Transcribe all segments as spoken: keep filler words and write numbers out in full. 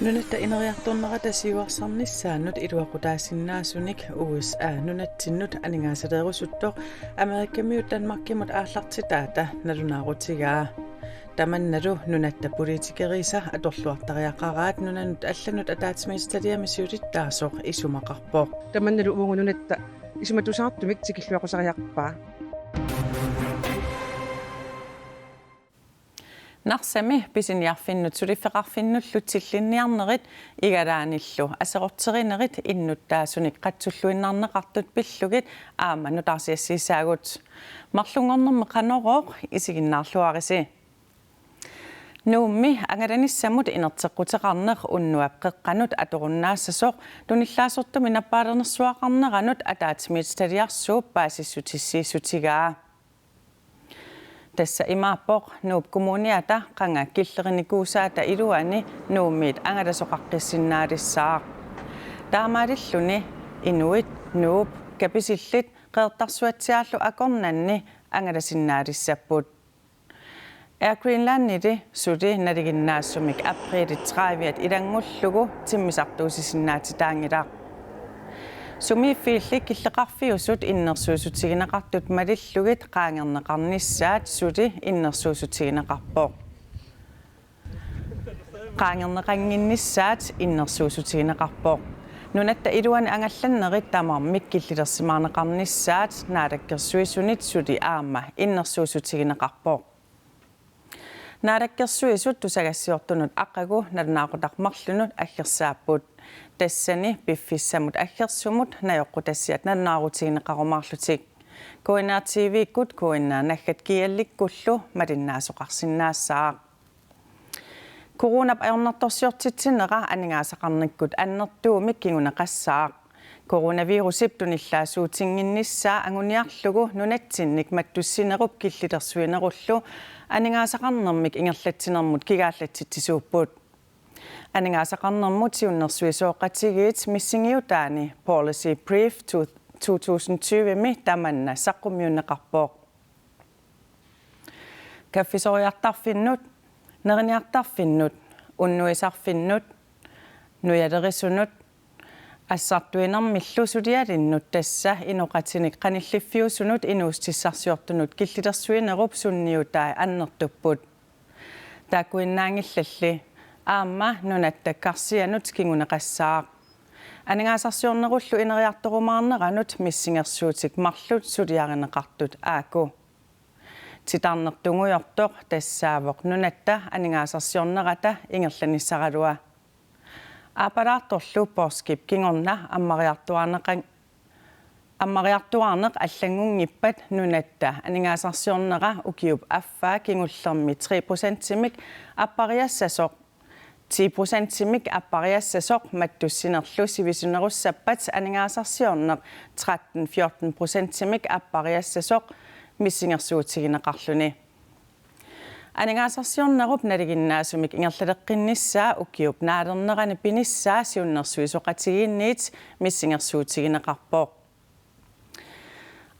Nunatta ineriartornerata siuarsarnissaannut iluaqutaasinnaasunik U S A nunatsinnut aningaasaleerusuttoq Amerikamiut Danmarkimut aallartitaata nalunaarutigaa. Tamannalu nunatta politikeriisa atorluartariaqaraat nunanut allanut ataatsimiititaliami siulittaasoq isumaqarpoq. Tamannalu uagut nunatta isumatusaartumik tikilluaqqusariaqarpaa. Narsami pisiniarfinnut suliffeqarfinnullu tillinniarnerit igalaanillu aserorterinerit innuttaasunik qatsulluinnarneqartut pillugit aamma nutaarsiassiissaagut. Marlunngornermi Qanorooq isiginnaarluarisi. Nuummi angalanissamut inerteqquteqarneq unnuap qeqqanut atorunnaassasoq tunillaasuttumik nappaalernersuaqarneranut ataatsimiititaliarsuup paasissutissiissutigaa. Tassa imaappoq Nuup Kommuniata qanga killerinikuusaata iluani Nuummiit angalasoqaqqissinnaalissaaq. Taamaalilluni inuit, Nuup, Kapisillit Qeqertarsuatsiaallu akornanni angalasinnaalissapput. Air Greenlandili suli nalinginnaasumik apriilip trediviat ilanngullugu timmisartuussisinnaatitaanngilaq. Sumiiffiilli killeqarfiusut innersuussutigineqartut malillugit qaangerneqarnissaat suli innersuussutigineqarpoq. Qaangerneqannginnissaat innersuussutigineqarpoq. Nunatta iluani angallannerit tamarmik killilersimaarneqarnissaat Naalakkersuisunit suli aamma innersuussutigineqarpoq. Naalakkersuisut tusagassiortunut aqagu nalunaaqutaq marlunut aggersaapput. Tassani piffissamut aggersumut najoqqutassiat nalunaarutigineqarumaarlutik. K N R T V-kkut K N R naggat G L-ikkullu malinnaasoqarsinnaassaaq. Coronap ajornartorsiortitsinera aningaasaqarnikkut annertuumik kinguneqassaaq. Coronavirusip tunillaasuutinnginnissaa anguniarlugu nunatsinnik mattussinerup killilersuinerullu aningaasaqarnermik ingerlatsinermut kigaallatsitsisuupput. Aningaasaqarnermut siunnersuisooqatigiit missingiutaani Policy Brief to-, to tusind tyve-mi tamanna saqqummiunneqarpoq. Kaffisoriartarfinnut, neriniartarfinnut, unnuisarfinnut, nujalerisunut, assartuinermillu sulialinnut tassa inoqatinik qanilliffiusunut inuussutissarsiortunut killilersuinerup sunniutai annertupput. Taakkuinnaanngillalli aamma nunatta karsianut kinguneqassaaq. Aningaasarsiornerullu ineriartorumaarneranut missingersuutit marluk suliarineqartut aaku. Titarneq tungujortoq tassaavoq nunatta aningaasarsiornerata ingerlanissaralua. Aappalaartorlu poorskip kingorna ammariartuaarneqan-, ammariartuaarneq allanngunngippat nunatta aningaasarsiornera ukiup affaa kingullermi tre procentimik appariassasoq, ti procentimik appariassasoq mattussinerlu sivisunerussappat aningaasarsiorneq tretten fjorten procentimik appariassasoq missingersuutigineqarluni. Aningaasarsiornerup nalinginnaasumik ingerlaleqqinnissaa ukiup naalernerani pinissaa siunnersuisoqatigiinniit missingersuutigineqarpoq.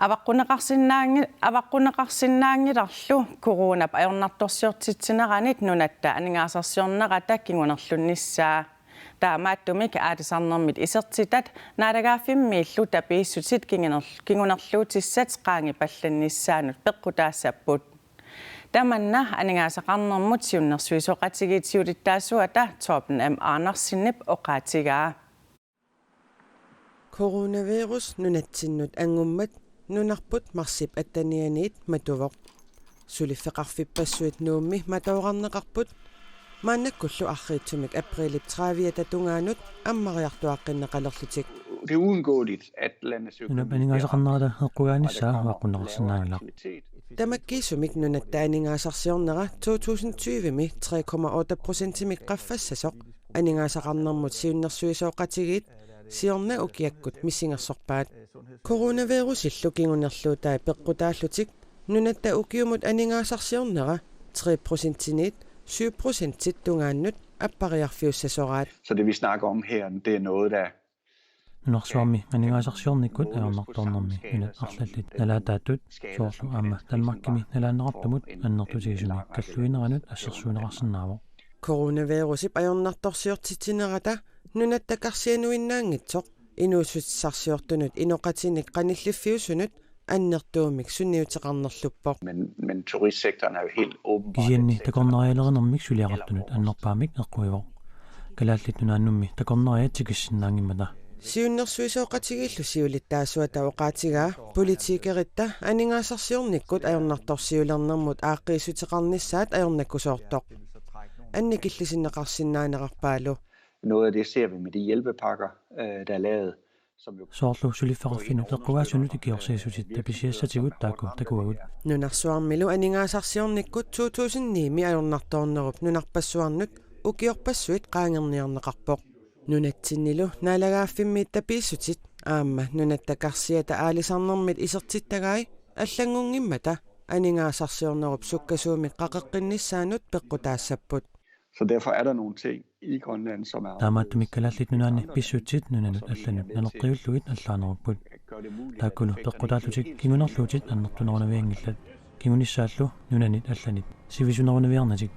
Avaqqunneqarsinnaanngi-, avaqqunneqarsinnaanngilarlu coronap ajornartorsiortitsineranit nunatta aningaasarsiornerata kingunerlunnissaa. Taamaattumik aalisarnermit isertitat naalagaaffimmiillu tapiissutit kinguner-, kingunerluutissat qaangipallannissaannut peqqutaassapput. Tamanna aningaasaqarnermut siunnersuisoqatigiit siulittaasuata Torben M. Andersenip oqaatigaa. Coronavirus nunatsinnut angummat nunarput marsip attenianiit matuvoq. Suliffeqarfippassuit Nuummi matoorarneqarput maannakkullu arriitsumik apriilip trediviata tungaanut ammariartuaqqinneqalerlutik. Det er uundgåeligt, at landets økonomi... Nunap aningaasaqarnerata eqqugaanissaa avaqqunneqarsinnaanngilaq. Tamakkiisumik nunatta aningaasarsiornera to tusind tyve-mi tre komma otte procentimik qaffassasoq aningaasaqarnermut siunnersuisoqatigiit siorna ukiakkut missingersorpaat. Coronavirusillu kingunerluutai peqqutaallutik nunatta ukiumut aningaasarsiornera tre procentiniit syv procentit tungaannut appariarfiussasoraat. Så det, vi snakker om her, det er noget, der Nunarsuarmi aningaasarsiornikkut ajornartornermi nunat arlallit nalaataattut soorlu aamma Danmarkimi nalaanneqartumut annertutigisumik kalluineranut assersuunneqarsinnaavoq. Coronavirusip ajornartorsiortitsinerata nunatta karsianuinnaanngitsoq inuussutissarsiortunut inoqatinik qanilliffiusunut annertuumik sunniuteqarnerluppoq. Men, men turistsektoren er jo helt åbenbart. Kisianni takornarialerinermik suliaqartunut annerpaamik eqquivoq. Kalaallit Nunaannummi takornariat tikissinnaanngimmata. Siunnersuisoqatigiillu siulittaasuata oqaatigaa politikeritta aningaasarsiornikkut ajornartorsiulernermut aaqqiissuteqarnissaat ajornakusoortoq. Annikillisinneqarsinnaanerarpaalu. Noget af det ser vi med de hjælpepakker, øh, der er lavet, som jo... Soorlu suliffeqarfinnut eqqugaasunut ikiorsiissutit tapisiassatigut taakku takuagut. Nunarsuarmilu aningaasarsiornikkut to tusind ni-mi ajornartoornerup nunarpassuarnut ukiorpassuit qaangerniarneqarpoq. Nunatsinnilu naalagaaffimmiit tapiissutit aamma nunatta karsiata aalisarnermit isertittagai allanngunngimmata aningaasarsiornerup sukkasuumik qaqeqqinnissaanut peqqutaassapput. Så derfor er der nogle ting i Grønland, som er... Taamaattumik Kalaallit Nunaanni pissutsit nunanut allanut naleqqiullugit allaanerupput. Taakkulu peqqutaallutik kingunerluutit annertunerunavianngillat. Kingunissaallu nunanit allanit sivisunerunaviarnatik.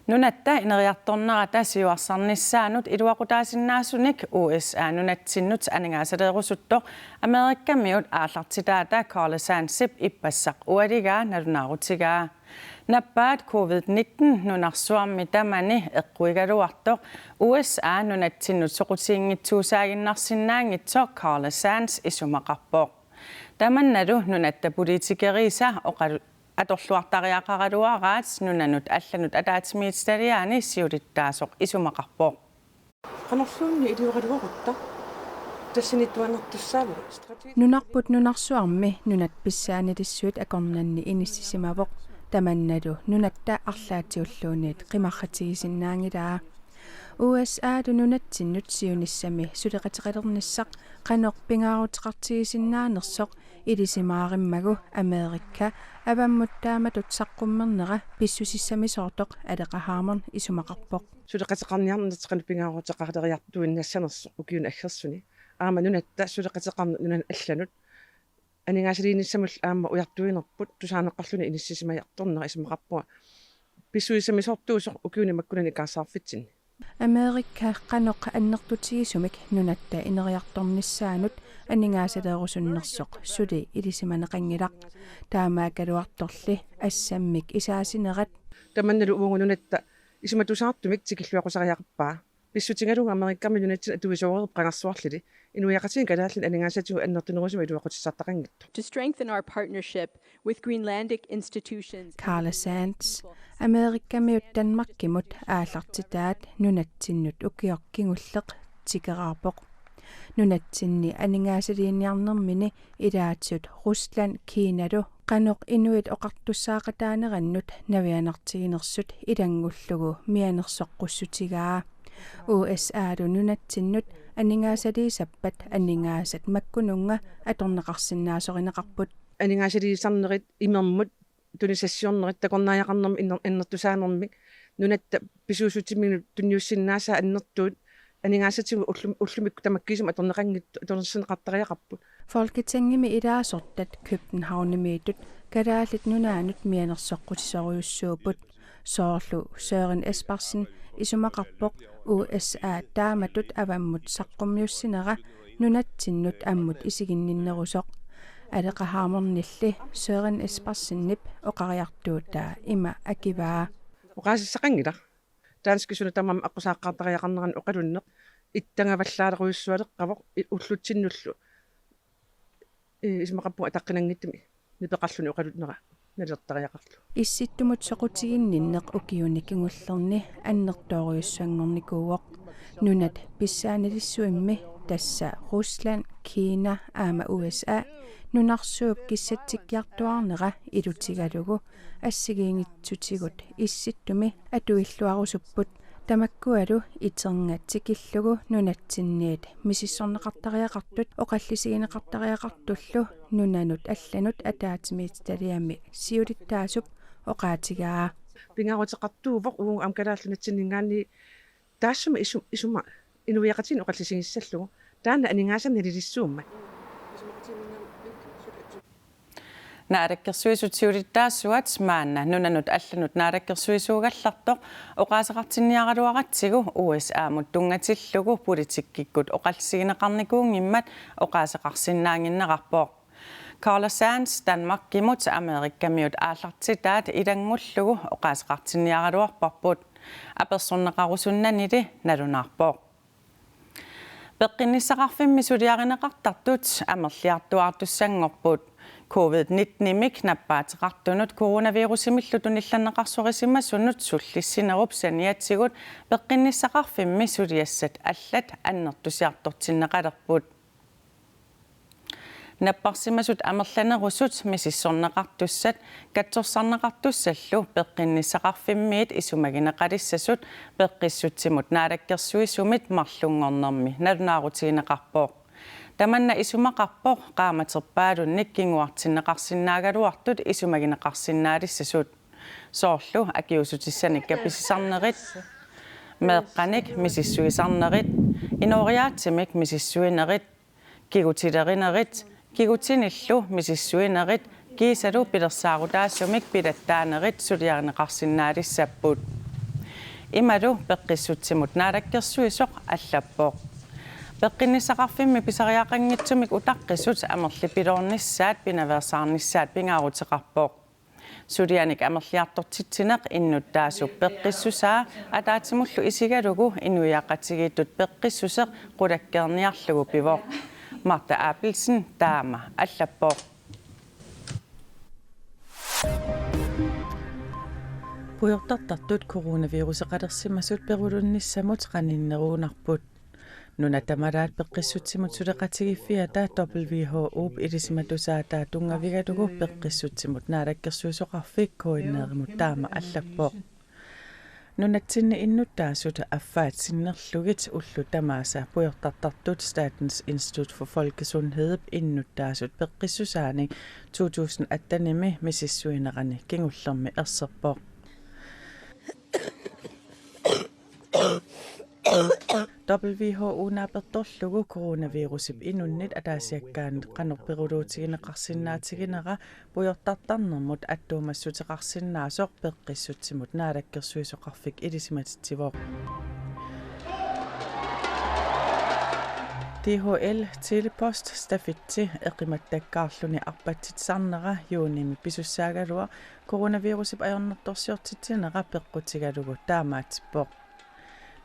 Nunatta ineriartornerata siuarsarnissaanut iluaqutaasinnaasunik U S A nunatsinnut aningaasaleerusuttoq Amerikamiut aallartitaata Carlos Sandsip ippassaq ualigaa nalunaarutigaa. Nappaat covid nitten nunarsuarmi tamani eqquigaluartoq U S A nunatsinnut soqutiginngitsuusaaginnarsinnaanngitsoq Carlos Sands isumaqarpoq. Tamannalu nunatta politikeriisa oqalu-, atorluartariaqaraluaraat nunanut allanut ataatsimiititaliaani siulittaasoq isumaqarpoq. Qanorluunniit ilioraluarutta tassaniittuaannartussaavugut. Nunarput nunarsuarmi nunat pissaanilissuit akornanni inissisimavoq, tamannalu nunatta arlaatiulluunniit qimarratigisinnaanngilaa. U S A-lu nunatsinnut siunissami suleqateqalernissaq qanoq pingaaruteqartigisinnaanersoq ilisimaarimmagu Amerika avammut taamatut saqqummernera pissusissamisoortoq Aleqa Hammond isumaqarpoq. Suleqateqarniarnertik qanoq pingaaruteqarleriartuinnassanersoq ukiuni aggersuni. Aamma nunatta suleqateqarneq nunanut allanut aningaasaliinissamullu aamma ujartuinerput tusaaneqarluni inissisimajartornera isumaqarpunga pissusissamisoortuusoq ukiuni makkunani ikaarsaarfitsinni. Amerika qanoq annertutigisumik nunatta ineriartornissaanut aningaasaleerusunnersoq suli ilisimaneqanngilaq. Taamaakkaluartorli assammik isaasinerat. Tamannalu uagut nunatta isumatusaartumik tikilluaqqusariaqarpaa. Pissutigalugu Amerikami nunatsinni atuisooreerpoq qangarsuarlili inuiaqatigiit kalaallit aningaasatigut annertunerusumik iluaqutissartaqanngitsoq. To strengthen our partnership with Greenlandic institutions. Carlos Sands, Amerikamiut Danmarkimut aallartitaat nunatsinnut ukioq kingulleq tikeraarpoq. Nunatsinni aningaasaliiniarnermini ilaatigut Rusland Kinalu qanoq inuit oqartussaaqataanerannut navianartiginersut ilanngullugu mianersoqqussutigaa. U S A-lu nunatsinnut aningaasaliisappat aningaasat makkununnga atorneqarsinnaasorineqarput. Aningaasaliisarnerit imermut tunisassiornerit takornariaqarnermik inner-, innertusaanermik nunatta pisuussutiminnut tunniussinnaasaat annertuut aningaasatigut ullum-, ullumikkut tamakkiisumik atorneqanngitsut atornersinneqartariaqarput. Folketingimi ilaasortat Københavnimiittut Kalaallit Nunaannut mianersoqqusisorujussuupput. Soorlu Søren Espersen isumaqarpoq U S A taamatut avammut saqqummiussinera nunatsinnut ammut isiginninnerusoq. Aleqa Hammondilli Søren Espersenip oqariartuutaa ima akivaa. Oqaasissaqanngilaq. Danskit suna tamarmi aqqusaaqqaartariaqarnerannik oqalunneq ittagavallaaleruissualeqqavoq i-, ullutsinnullu. Ee, isumaqarpunga ataqqinanngitsumik nipeqarluni oqalunnera nalilertariaqarlugu. Issittumut soqutiginninneq ukiuni kingullerni annertoorujussuanngornikuuvoq. Nunat pissaanilissuimmi, tassa Rusland, Kina aamma U S A, nunarsuup kissatsikkiartuaarnera ilutigalugu assigiinngitsutigut Issittumi atuilluarusupput. Tamakkualu iterngaatikillugu nunatsinniit misissorneqartariaqartut oqallisigineqartariaqartullu nunanut allanut ataatsimiititaliami siulittaasup oqaatigaa. Pingaaruteqartuuvoq uagut aamma Kalaallit Nunatsinninngaanniit taassuma isu-, isuma inuiaqatigiinni oqallisigissallugu. Taanna aningaasanik nalilissuummat. Naalakkersuisut siulittaasuat maanna nunanut allanut naalakkersuisuugallartoq oqaaseqartinniaraluaratsigu U S A-mut tunngatillugu politikkikkut oqallisigineqarnikuunngimmat oqaaseqarsinnaannginnerarpoq. Carla Sands Danmarkimut Amerikamiut aallartitaat ilanngullugu oqaaseqartinniaraluarparput. Apersorneqarusunnanili nalunaarpoq. Peqqinnissaqarfimmi suliarineqartartut amerliartuaartussanngorput. Covid nitten-imik nappaateqartunut coronavirusimillu tunillanneqarsorisimasunut sullissinerup saniatigut peqqinnissaqarfimmi suliassat allat annertusiartortinneqalerput. Napparsimasut amerlanerusut misissorneqartussat katsorsarneqartussallu peqqinnissaqarfimmiit isumagineqalissasut peqqissutsimut naalakkersuisumit marlunngornermi nalunaarutigineqarpoq. Tamanna isumaqarpoq qaammaterpaalunnik kinguartinneqarsinnaagaluartut isumagineqarsinnaalissasut. Soorlu akiuussutissanik kapisisarnerit, meeqqanik misissuisarnerit, inooriaatsimik misissuinerit, kigutilerinerit, kigutinillu misissuinerit, kiisalu pilersaarutaasumik pilattaanerit suliarineqarsinnaalissapput. Imalu peqqissutsimut naalakkersuisoq allappoq. Peqqinnissaqarfimmi pisariaqanngitsumik utaqqisut amerlipiloornissaat pinaveersaarnissaat pingaaruteqarpoq. Sulianik amerliartortitsineq innuttaasup peqqissusaa ataatsimullu isigalugu inuiaqatigiittut peqqissuseq qulakkeerniarlugu pivoq. Martha Abelsen taama allappoq. Pujortartartut coronaviruseqalersimasut perulunnissamut qaninnerugunarput. Nuna tamalaat peqqissutsimut suleqatigiiffiata W H O-p ilisimatusaata tunngavigalugu peqqissutsimut naalakkersuisoqarfik K N R-imut taama allappoq. Nunatsinni innuttaasut affaat sinnerlugit ullut tamaasa pujortartartut Statens Institut for Folkesundhedip innuttaasut peqqissusaani to tusind atten-imi misissuinerani kingullermi erserpoq. W H O naapertorlugu coronavirusip inunnit ataasiakkaanut qanoq peruluutigineqarsinnaatiginera pujortartarnermut attuumassuteqarsinnaasoq peqqissutsimut naalakkersuisoqarfik ilisimatitsivoq. D H L Telepost stafetsi eqimattakkaarluni arpatsitsisarnera juunimi pisussaagaluaq coronavirusip ajornartorsiortitsinera peqqutigalugu taamaatsippoq.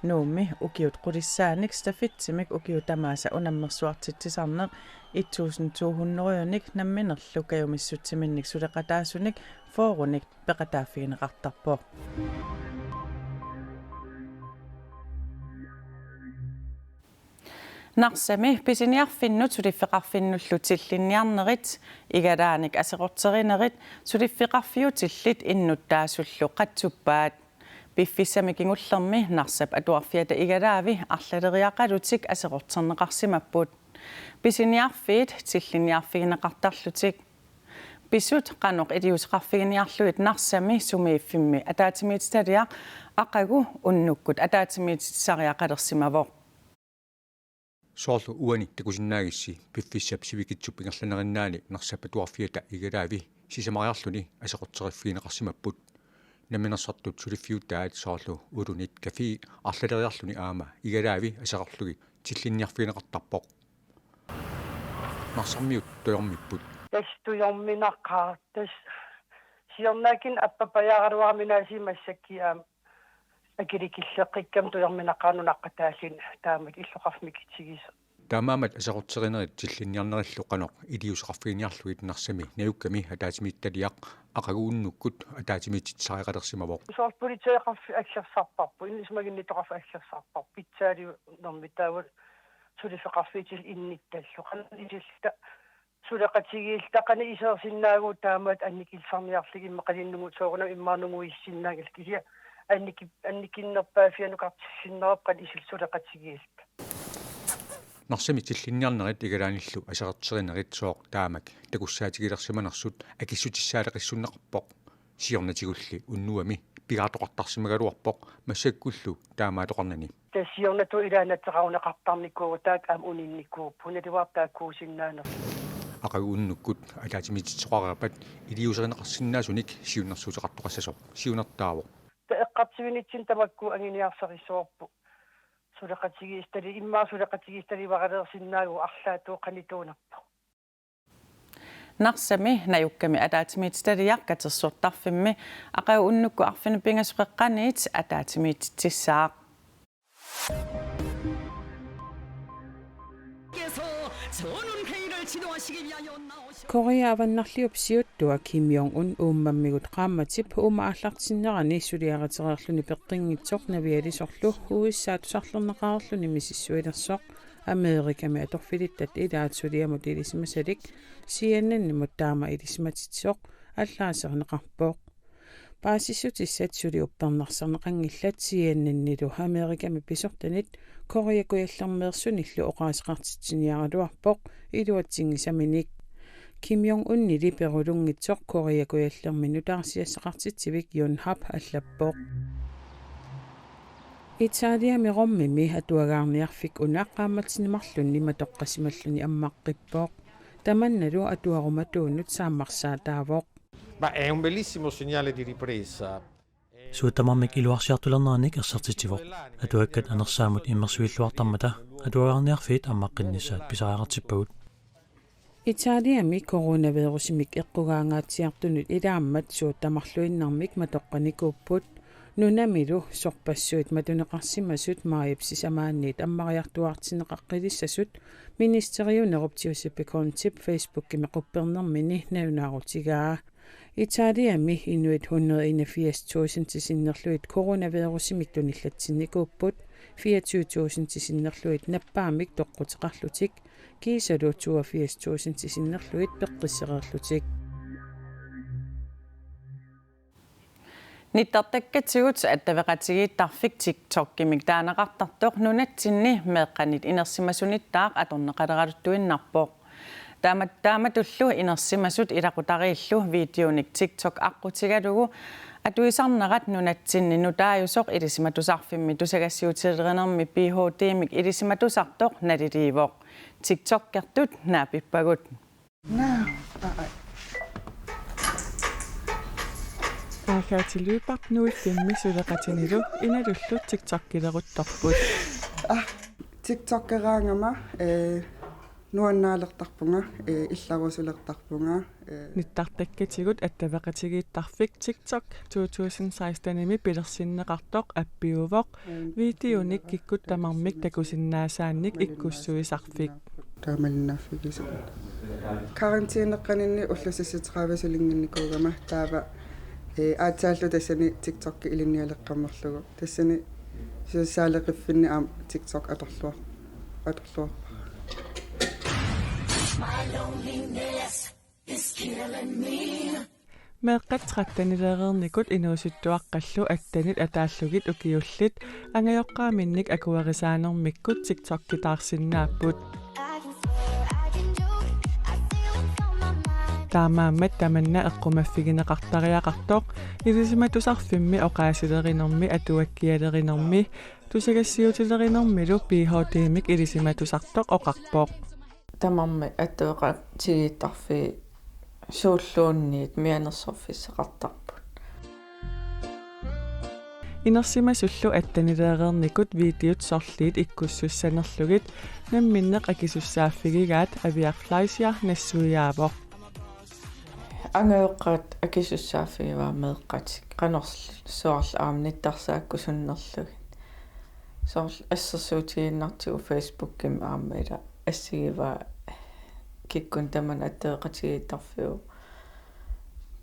Nuummi ukiut qulissaanik stafetsimik ukiut tamaasa unammersuartitsisarneq et tusind to hundrede-nik namminerlu kajumissutsiminnik suleqataasunik fyrre-nik peqataaffigineqartarpoq. Narsami pisiniarfinnut suliffeqarfinnullu tillinniarnerit, igalaanik aserorterinerit, suliffeqarfiutillit innuttaasullu qatsuppaat. Piffissami kingullermi Narsap atuarfiata igalaavi arlaleriaqalutik aserorterneqarsimapput. Pisiniarfiit tillinniarfigineqartarlutik. Pisut qanoq iliuuseqarfiginiarlugit Narsami sumiiffimmi ataatsimiititaliaq aqagu unnukkut ataatsimiititsisariaqalersimavoq. Soorlu uani takusinnaagissi piffissap sivikitsup ingerlanerinnaani Narsap atuarfiata igalaavi sisamariarluni aserorteriffigineqarsimapput. Namminersartut suliffiutaat soorlu Ulunit Café arlaleriarluni aamma igalaavi aserorlugit tillinniarfigineqartarpoq. Narsarmiut tujormipput. Tassa tujorminaqaaq, tassa siornaakkut appapajaaraluarminaasimassakkut aamma akilikilleqqikkama tujorminaqaaq nunaqqataalluni taamatut illoqarfimmi kitigisoq. Taamaammat aserorterinerit tillinniarnerillu qanoq iliuuseqarfiginiarlugit Narsami najukkami ataatsimiititaliaq aqagu unnukkut ataatsimiititsisariaqalersimavoq. Soorlu politeeqarfik aggersarparput, isumaginnittoqarfik aggersarparput, pitsaaliunermik taava suliffeqarfiutillit innittallu. Qanoq isilluta suleqatigiilluta, qanoq isersinnaavugut taamatut annikillisarniarlugit immaqa qaninnugu soorunami immaqa nunguissinnaanngillat kisianni anniki-, annikinnerpaaffianukartissinnerup qanoq isilluta suleqatigiilluta. Narsami tillinniarnerit igalaanillu aserorterinerit sooq taamak takussaatigilersimanersut akissutissaaleqissunneqarpoq. Siornatigulli unnuami pigaartoqartarsimagaluarpoq massakkullu taamaattoqarnani. Tassa siornatigut ilaannateqaruneqartarnikuuvoq, taakku aamma uninnikuupput, naluara taakkuusinnaanersoq. Aqagu unnukkut ataatsimiititsisoqareerpat iliuuserineqarsinnaasunik siunnersuuteqartoqassasoq siunertaavoq. Taava eqqartuinitsinni tamakku anguniarsarissavarput. Suleqatigiissitali, immaqa suleqatigiissitalivaraleersinnaagunik arlaatigut qanituunerpoq. Narsami najukkami ataatsimiititaliaq katersortarfimmi aqagu unnukkut arfineq-pingasoqeqqaniit ataatsimiititsissaaq. Korea Avannarliup siuttua Kim Jong-un uummammigut qaammatip uuma aallartinnerani suliaritereerluni peqqinngitsoq navialisorlu U S A tusarlerneqareerluni misissuilersoq Amerikami atorfilittat ilaat suliamut ilisimasalik C N N-imut taama ilisimatitsisoq allaaserineqarpoq. Paasissutissat suli uppernarsarneqanngillat C N N-ilu Amerikami pisortanit Korea Kujallermeersunillu oqaaseqartitsiniaraluarpoq iluatsinngisaminik. Kim Jong-unili perulunngitsoq Korea Kujallermi nutaarsiassaqartitsivik Yonhap allappoq. Italiami Romimi atuagaarniarfik una qaammatini marlunni matoqqassimalluni ammaqqippoq. Tamannalu atuarumatuunut saammarsaataavoq. Ma è un bellissimo segnale di ripresa. Suut tamarmik iluarsiartulernerannik ersertitsivoq. Atuakkat anersaamut immersuilluartarmata atuagaarniarfiit ammaqqinnissaat pisariaqartippagut. Italiami coronavirusimik eqqugaangaatsiartunut ilaammat suut tamarluinnarmik matoqqanikuupput. Nunamilu sorpassuit matuneqarsimasut maajip sisamaanniit ammariartuaartinneqaqqilissasut ministeriunerup Giuseppe Contep Facebookimi quppernermini nalunaarutigaa. Italiami inuit hundrede enogfirs tusindit sinnerlugit coronavirusimik tunillatsinnikuupput, fireogtyve tusindit sinnerlugit nappaammik toqquteqarlutik, kiisalu toogfirs tusindit sinnerlugit peqqissereerlutik. Nittartakkatigut attaveqatigiittarfik TikTokimik taaneqartartoq nunatsinni meeqqanit inersimasunittaaq atorneqaleraluttuinnarpoq. Taama-, taamatullu inersimasut ilaqutariillu videonik TikTok aqqutigalugu atuisarnerat nunatsinni nutaajusoq ilisimatusarfimmi tusagassiuutilerinermi P H D-mik ilisimatusartoq naliliivoq. TikTokertut naapippagut. Naa, aa, aa. Agathe Lyberth nul femmi suleqatinilu inalullu TikTokileruttorput. Ah, TikTokeraangama, eh, nuannaalertarpunga, eh, illarusulertarpunga, eh. Nittartakkatigut attaveqatigiittarfik TikTok to tusind sekstenimi pilersinneqartoq appiuvoq, videonik kikkut tamarmik takusinnaasaannik ikkussuisarfik. Taamalinnaaffigisarput. Karantæneqqaninni ullut seksogtredive sulinnginnikuugama taava, eh, aatsaallu tassani TikTokki ilinnialeqqammerlugu. Tassani susaaleqiffinni aamma TikTok atorluar-, atorluarpara. Meeqqat trettenileereernikut inuusuttuaqqallu attenit ataallugit ukiullit angajoqqaaminnik akuerisaanermikkut TikTokitaarsinnaapput. Taamaammat tamanna eqqumaffigineqartariaqartoq ilisimatusarfimmi oqaasilerinermi atuakkialerinermi tusagassiuutilerinermilu P H D-mik ilisimatusartoq oqarpoq. Tamarmik attaveqatigiittarfiit suulluunniit mianersorfissaqartarput. Inersimasullu attenileereernikut videot sorliit ikkussussanerlugit namminneq akisussaaffigigaat Aviaq Fleischer nassuiaavoq. Angajoqqaat akisussaaffigivaat meeqqatik qanorlu soorlu aamma nittarsaakkusunnerlugit. Soorlu assersuutigiinnartigu Facebookimi aamma ila assigivaa kikkunnut tamanut attaveqatigiittarfiuvoq.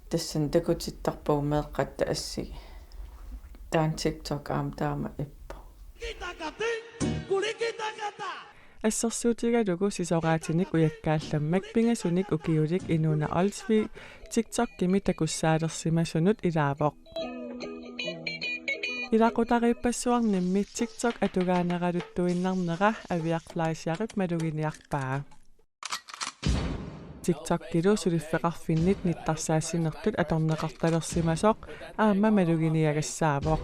Tassani takutittarpagut meeqqatta assigii. Taanna TikTok aamma taama ippoq. Assersuutigalugu sisoraatinik ujakkaallammak pingasunik ukiulik Inuuna Olsvig TikTokimi takussaalersimasunut ilaavoq. Ilaqutariippassuarnimmi TikTok atugaaneraluttuinnarnera Aviaq Fleischerip maluginiarpaa. TikTokilu suliffeqarfinnit nittarsaassinertut atorneqartalersimasoq aamma maluginiagassaavoq.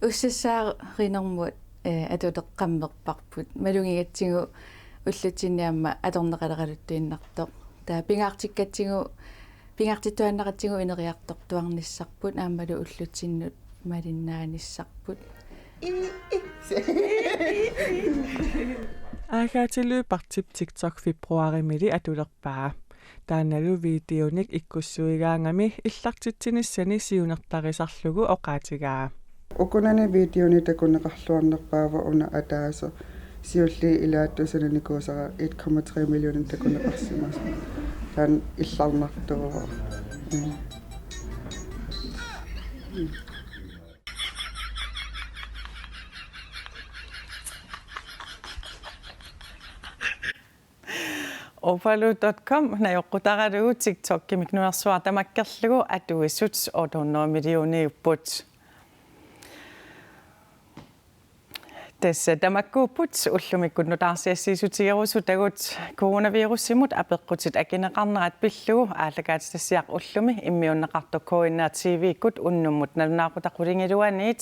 Ussassaarinermut Ee, atuleqqammerparput. Malugigatsigu ullutsinni aamma atorneqaleraluttuinnartoq. Taava pingaartikkatsigu, pingaartittuaannaratsigu ineriartortuarnissarput aammalu ullutsinnut malinnaanissarput. Aagatillu Partip TikTok februarimili atulerpaa. Taannalu videonik ikkussuigaangami illartitsinissani siunertarisarlugu oqaatigaa. Ukunani videoni takuneqarluarnerpaava una ataaseq siulliit ilaattup sananikuusara et komma tre millioner takuneqarsimasoq. Taanna illarnartuuvoq. Mm. Ovalu dot com najoqqutaralugu TikTokimik nuersuaq tamakkerlugu atuisut otte hundrede millioniupput. Tassa tamakkuupput ullumikkut nutaarsiassiissutigerusutagut. Coronavirusimut apeqqutit akineqarnerat pillugu aallakaatitassiaq ullumi immiunneqartoq K N R T V-kkut unnummut nalunaaqutaq qulingiluaniit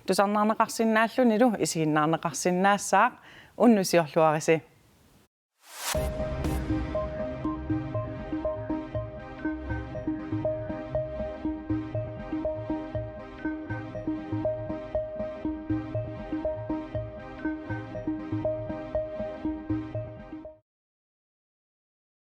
tusarnaarneqarsinnaallunilu isiginnaarneqarsinnaassaaq. Unnussiorluarisi.